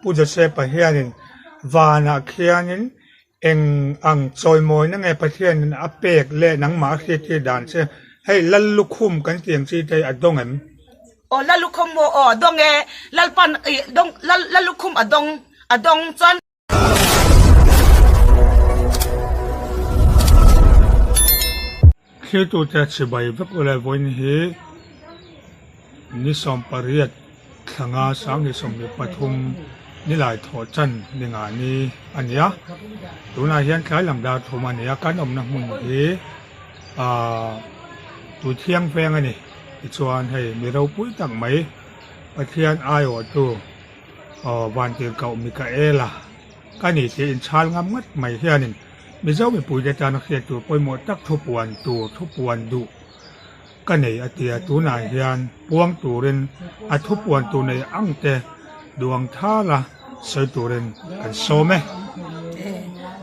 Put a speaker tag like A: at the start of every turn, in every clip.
A: Pu Joseph-a hianin vanah khianin eng ang chawimawina nge Pathianin a pek leh nangmah a hriattir dan che hei Lal lukhum kan tih ang chi te hi a dawng em?
B: Aw Lal lukhum maw? Aw a dawng e, Lalpan ih dawng Lal Lal lukhum a dawng a dawng chuan.
A: Thlirtute chibai vek ule vawiin hi ni 18 thlanga 2023 nilai thawh chan ni nga ni a ni a, tunah hian tlai lam dar thum a ni a, kan awmna hmun hi ahh Tuithiang veng a ni tichuan hei mi ropui tak mai Pathian aiawhtu Aw Vantirhkoh Mikaela ka ni tih inchhal ngam ngat mai hianin Mizo mipuite tana hriat tur pawimawh tak thupuan tur thupuan duh ka nei a tia tunah hian puang turin a thupuan tur nei ang te duang thala sawi turin kan sawm e.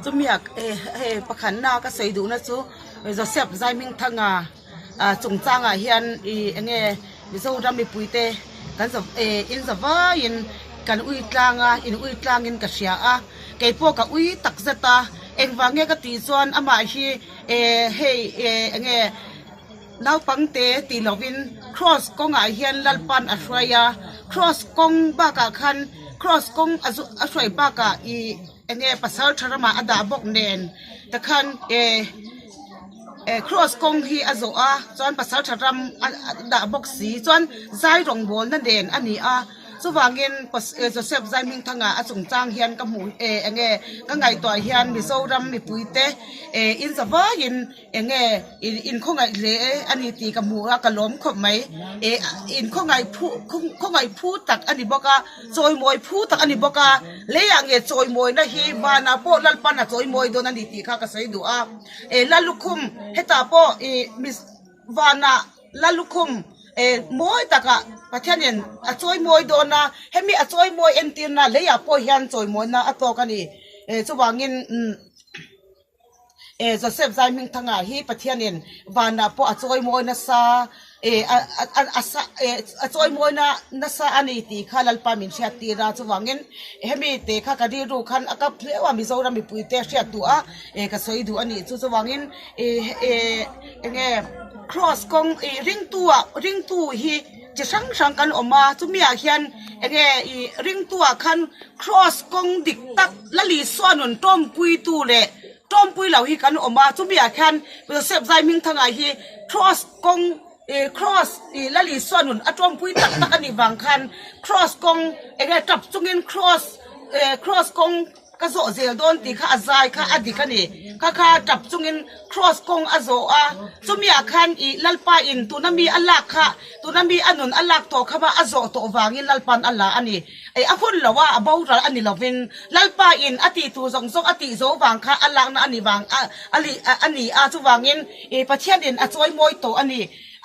B: Chumi ah hei pakhatna ka sawi duhna chu Joseph Zaimingthanga chungchangah hian ih eng nge Mizoram mipuite kan za eh in za vaiin kan ui tlang a in ui tlangin ka hria a keipawh ka ui tak zet a engvang nge ka tih chuan amah hi eh hei eh eng nge naupangte tih lovin cross kawngah hian Lalpan a hruai a cross kawng bakah khan cross kawng a zu a hruai bakah ih eng nge pasal tha ramah a dah bawk nen tikhan eh. Eh cross kawng hi a zawh a chuan pasal tha ram a dah bawk si chuan zai rawngbawlna nen a ni a chuvangin Joseph Zaihmingthanga a chungchang hian ka hmuh eh eng nge ka ngaihtuah hian Mizoram mipuite eh in za vaiin eng nge inkhawngaih hle a ni tih ka hmu a ka lawm khawp mai eh inkhawngaih phu khawngaih phu tak a ni bawk a chawimawi phu tak a ni bawk a leiah nge chawimawina hi vanah pawh Lalpan a chawimawi dawn a ni tih kha ka sawi duh a. Eh Lalukhum hetah pawh ih mi vanah Lalukhum eh mawi takah Pathianin a chawi mawi dawn a, hemi a chawi mawi entirna leiah pawh hian chawi mawina a tawk a ni. Eh chuvangin umm eh Joseph Zaihmingthanga hi Pathianin vanah pawh a chawi mawi nasa Eh a a a sa eh a chawi mawina nasa a ni tih kha Lalpa min hriat tir a, chuvangin hemi te kha ka rilru khan a kap hleuh a Mizoram mipui te hriat duh a eh ka sawi duh a nih chu, chuvangin eh eh eng nge cross kawng ih ringtu ah ringtu hi chi hrang hrang kan awm a chumi ah hian eng nge ih ringtu ah khan cross kawng dik tak Lalisua nun tawmpui tu leh Tawmpui lo hi kan awm a, chumi ah khian Joseph Zaihmingthanga hi Cross kawng ih Cross ih Lal Isua nun a tawmpui tak tak a nih vang khan Cross kawng eng nge tap chungin Cross eh Cross kawng ka zawh zel dawn tih kha a zai kha a dik a ni. Kha kha tap chungin Cross kawng a zawh a, chumi ah khan ih Lalpa in tuna mi a lak kha tuna mi a nun a lak tawh kha a zawh tawh vangin Lalpan a la a ni. Ei a hun lo a, a boral a ni lovin Lalpa in a tih tur zawng zawng a tih zo vang kha a lakna a ni vang a a li a ni a, chuvangin i Pathian in a chawimawi tawh a ni.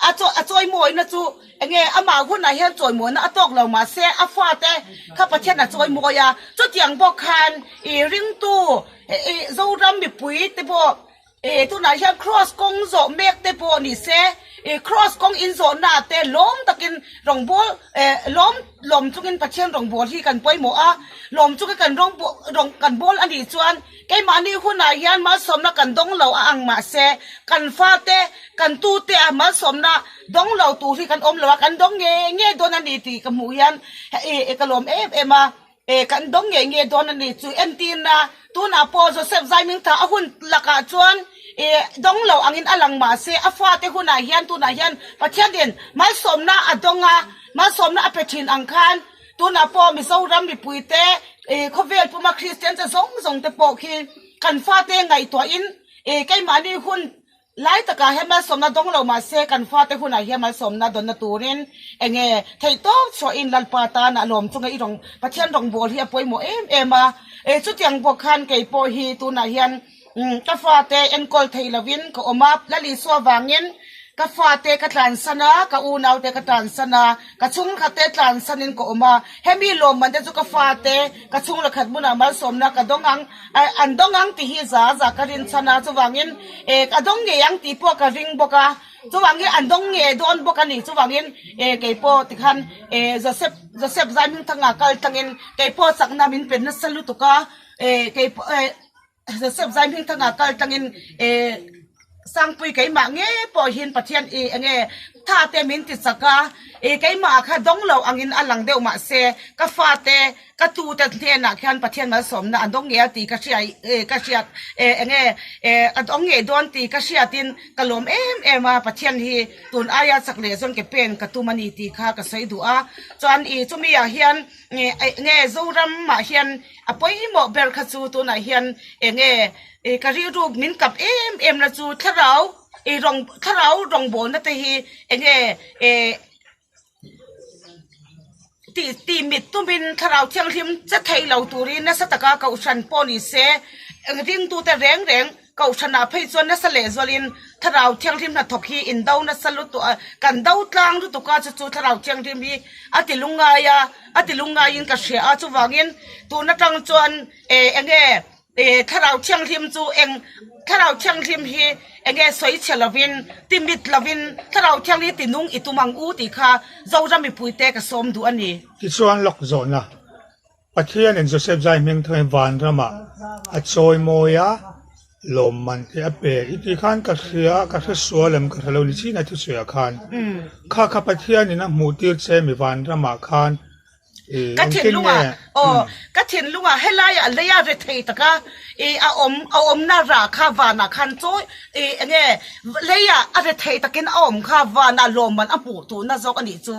B: A chaw a chawimawina chu enge amah hunah hian chawimawina a tawk lo mahse a fate kha Pathian a chawimawi a, chutiang bawk khan i ringtu i Zoram mipui te pawh E tunah hian Cross kawng zawh mek te pawh ni se, e Cross kawng in zawhna te lawm takin rawngbâwl e lawm lawm chungin Pathian rawngbâwl hi kan pawimawh a, lawm chungin kan rawng rawng kan bâwl a nih chuan keimahni hunah hian malsawmna kan dawng lo a ang mahse kan fate kan tute ah malsawmna dawng lo tur hi kan awm lo a, kan dawng ngei ngei dawn a ni tih ka hmuh hian e ka lawm em em a. E kan dawng ngei ngei dawn a ni chu entirna tunah pawh Joseph Zaimingtha a hun lakah chuan e dawng lo angin a lang mahse a fate hunah hian tunah hian Pathianin malsawmna a dawng a, malsawmna a pe thin ang khan tunah pawh Mizoram mipuite e khawvel puma Kristian te zawng zawng te pawh khi kan fate ngaihtuahin e keimahni hun Lai takah hian malsawmna dawng lo mahse kan fate hunah hian malsawmna dawnna turin enge theih tawp chhuahin Lalpa tan a lawm chunga i rawng Pathian rawngbâwl hi a pawimawh em em a. E chutiang bawk khan kei pawh hi tunah hian ka fate enkawl thei lovin ka awm a, Lal Isua vangin. Ka fate ka tlansan a, ka unaute ka tlansan a, ka chhungkhatte tlansanin ka awm a. Hemi lawmman te chu ka fate, ka chhung lakhat hmunah malsawmna ka dawng ang, an dawng ang tih hi za za ka rinchhan a, chuvangin ka dawng ngei ang tih pawh ka ring bawk a. Chuvangin an dawng ngei dawn bawk a ni. Chuvangin keipawh tikhan Joseph Joseph Zaihmingthanga kal tlangin keipawh chakna min pe nasa lutuk a, keipawh Joseph Zaihmingthanga kal tlangin Sangpui keimah nge pawhin Pathian i enge tha te min ti chak a, keimah kha dawng lo angin a lang deuh mahse ka fate Ka tute hnenah khian Pathian malsawmna a dawng ngei a tih ka hria ka hriat enge a dawng ngei dawn tih ka hriatin ka lawm em em a, Pathian hi tun aia chak leh zawn ke pen ka tum a ni tih kha ka sawi duh a. Chuan i chumi ah hian enge Zoramah hian a pawimawh ber kha chu tunah hian enge ka rilru min kap em em na chu thlarau i rawng thlarau rawngbawlna te hi enge Tih tih mit tumin thlarau thianghlim che thei lo turin nasa taka kohhran pawh ni se, ringtute reng reng kohhranah phei chuan nasa lehzualin thlarau thianghlim hnathawk hi indo nasa lutuk a, kan do tlang lutuk a, chu chu thlarau thianghlim hi a ti lungngai a, a ti lungngaiin ka hria a, chuvangin tun atang chuan eh enge E Thlarau Thianghlim chu eng Thlarau Thianghlim hi enge sawi chhe lovin, ti mit lovin Thlarau Thianghlim ti nung i tum ang u tih kha Zoram mipuite ka sawm duh a ni.
A: Tichuan lawk zawhna, Pathianin Joseph zai hming thawin vanramah a chawi mawi a, lawmman te a pe i tih khan ka hria, ka hre sual em ka hre lo ni chin a thusawiah khan. Kha kha Pathianin a hmuh tir che mi vanramah khan
B: Ka thinlungah, aw, ka thinlungah helaiah leia ri thei taka i a awm, a awmna rah kha vanah khan chawi, i enge leia a ri thei takin a awm kha vanah lawmman a hmuh tuhna zawk a nih chu.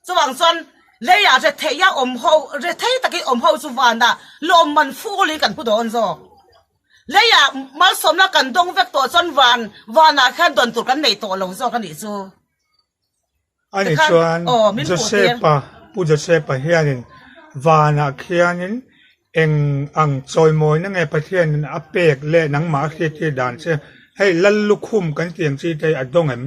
B: Chuvang chuan leia ri theia awm ho, ri thei takin awm ho chu vanah lawmman fulin kan hmu dawn zawk. Leia malsawmna kan dawng vek tawh chuan van, vanah khan dawn tur kan nei tawh lo zawk a nih chu.
A: Ani chuan Josepa, Pu Josepa hianin vanah khianin eng ang chawimawina nge Pathianin a pek leh nangmah a hriattir dan che? Hei Lal lukhum kan tih ang chi te hi a dawng em?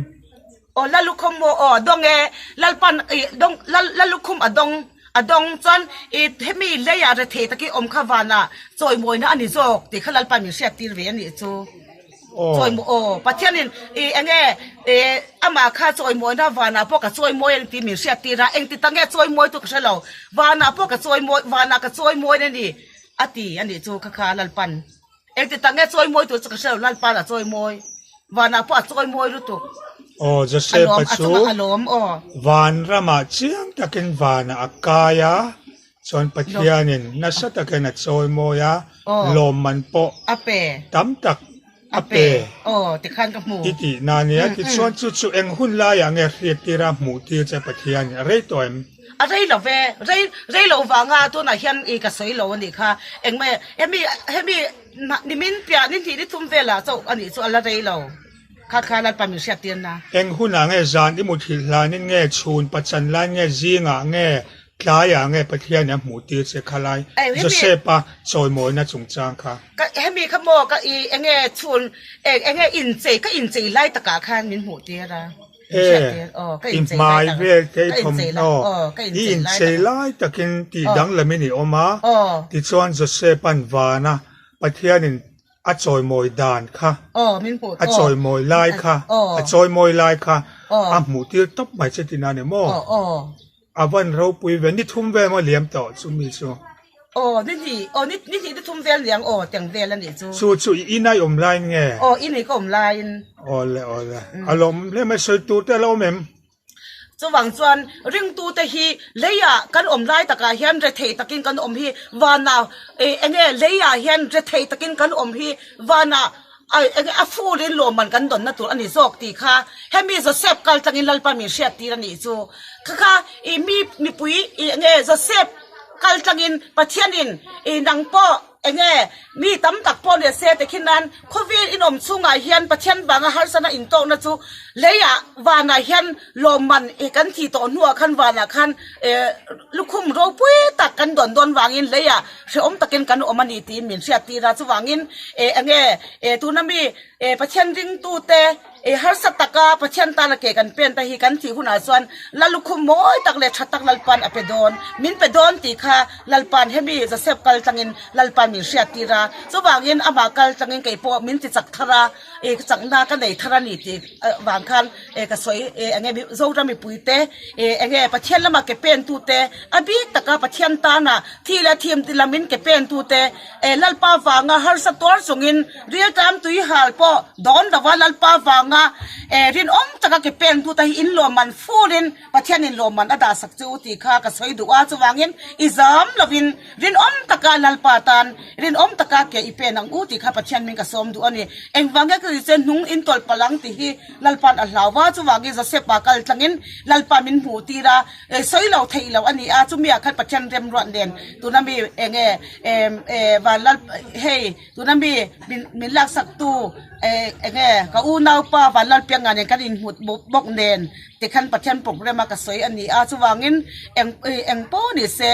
B: Aw Lal lukhum maw? Aw a dawng e, Lalpan ih dawng Lal Lal lukhum a dawng a dawng chuan ih hemi leiah rethei takin awm kha vanah chawimawina a ni zawk tih kha Lalpan min hriattir ve a nih chu. Chawimaw aw Pathianin i enge i amah kha chawimawina vanah pawh ka chawimawi a ni tih min hriat tir a, engti tak nge chawimawi chu ka hre lo, vanah pawh ka chawimawi vanah ka chawimawi a ni a ti a nih chu kha kha Lalpan engti tak nge chawimawi tur chu ka hre lo Lalpan a chawimawi vanah pawh a chawimawi lutuk
A: Aw Joseph a chu vanramah chiang takin vanah a kai a. Chuan Pathianin nasa takin a chawimawi a, lawmman pawh tam tak a pe i tih na nia. Tichuan chu chu eng hun laiah nge hriattir a hmuhtir che Pathianin a rei tawh em?
B: A rei lo ve, rei rei lo vanga tunah hian i ka sawi lo a nih kha. Engmah hemi hemi nimin piah ni hnih ni thum velah chauh a nih chu a la rei lo. Kha kha Lalpa min hriattir na.
A: Eng hunah nge zan i muthilh hlanin nge chhun pachan lai nge zingah nge Tlaiah nge Pathian a hmuh tir che kha lai Joseph-a chawimawina chungchang kha?
B: Ka hemi kha maw ka i enge chhun enge inchei ka inchei lai takah khan min hmuh tir a.
A: E, i hmai vel te i thawmhnaw i inchei lai takin tih danglamin i awm a, tichuan Joseph-a'n vana Pathianin A chawimawi dan kha, a chawimawi lai kha, a chawimawi lai kha a hmuh tir tawp mai che tihna a ni maw? A van ropui ve, ni thum vel maw liam tawh chu mi chu?
B: Aw, ni hnih, aw ni ni hnih ni thum vel niang aw, teng vel a nih chu.
A: Chu chu i in a i awm laiin nge?
B: Aw, in i ka awm laiin.
A: Aw le, aw le, a lawm hle mai, sawi tur te a la awm em?
B: Chuvang chuan ringtute hi leiah kan awm lai takah hian rethei takin kan awm hi vanah enge leiah hian rethei takin kan awm hi vanah enge a fulin lawmman kan dawnna tur a ni zawk tih kha hemi Joseph kal tlangin Lalpa min hriat tir a nih chu. Kha kha i mi mipui enge Joseph kal tlangin Pathianin i nang pawh Enge, mi tam tak pawh ni se ti khin nan khawvel inawm chhungah hian Pathian vanga harsana intawkna chu leiah vanah hian lawmman i kan thi tawh hnuah khan vanah khan lukhum ropui tak kan dawn dawn vangin leiah hrehawm takin kan awm a ni tiin min hriattir a. Chuvangin enge tuna mi Pathian ringtute. Harsa taka Pathian tana ke kan pen ta hi kan thih hunah chuan Lalukhum mawi tak leh tha tak Lalpan a pe dawn, min pe dawn tih kha Lalpan hemi Joseph kal tlangin Lalpan min hriat tir a, chuvangin amah kal tlangin kei pawh min ti chak thar a, chakna ka nei thar a ni tih vang khan ka sawi enge Zoram mipuite enge Pathian lama ke pen tute a bik taka Pathian tana thi leh thim ti lamin ke pen tute Lalpa vanga harsa tuar chungin riltam tui hal pawh dawn lova Lalpa vanga rinawm taka ke pen tute hi inlawmman furin Pathian in lawmman a dah sak chu tih kha ka sawi duh a, chuvangin i zam lovin rinawm taka Lalpa tan rinawm taka ke i pen ang u tih kha Pathian min ka sawm duh a ni. Engvang nge ka ti chuan hnung in tawlh palh ang tih hi Lalpa'n a hlau va, chuvangin Josepa kal tlangin Lalpa min hmuh tir a, sawi lo theih loh a ni a, chumi ah khan Pathian remruat nen tuna mi enge van Lal hei tuna mi min laksak tu enge ka unaupa van Lalpianga nen kan inhmut bawk nen Tikhan Pathian program a ka sawi a ni a, chuvangin eng eng pawh ni se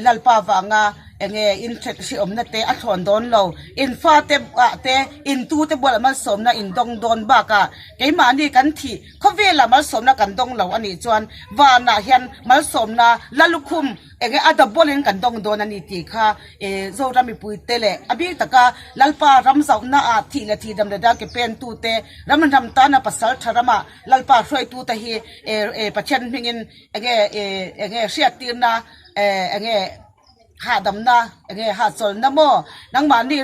B: Lalpa vanga enge in hret hrehawmna te a thlawn dawn lo, in fate ah te in tute bualah malsawmna in dawng dawn bakah keimahni kan thih khawvelah malsawmna kan dawng lo a nih chuan vanah hian malsawmna la lukhum Enge a double in kan dawng dawn a ni tih kha Zoram mipuite leh a bik taka Lalpa ram zauhna ah thih leh thih dam leh dan ke pen tute ram ram tana pasal tha rama Lalpa hruaitute hi Pathian hmingin enge enge hriattirna enge hahdamna enge hahchawlhna maw nangmahni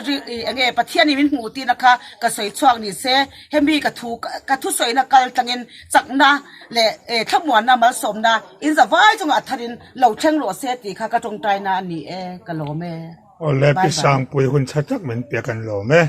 B: enge Pathianin min hmuh tirna kha ka sawi chhuak ni se hemi ka thu ka thusawina kal tlangin chakna leh thlamuanna malsawmna In zavai chungah a tharin lo thleng rawh se tih kha ka tawngtaina a ni e, ka lawm e.
A: Awle
B: Bye
A: Pi
B: bye.
A: Sangpui hun tha tak min pek an lawm e.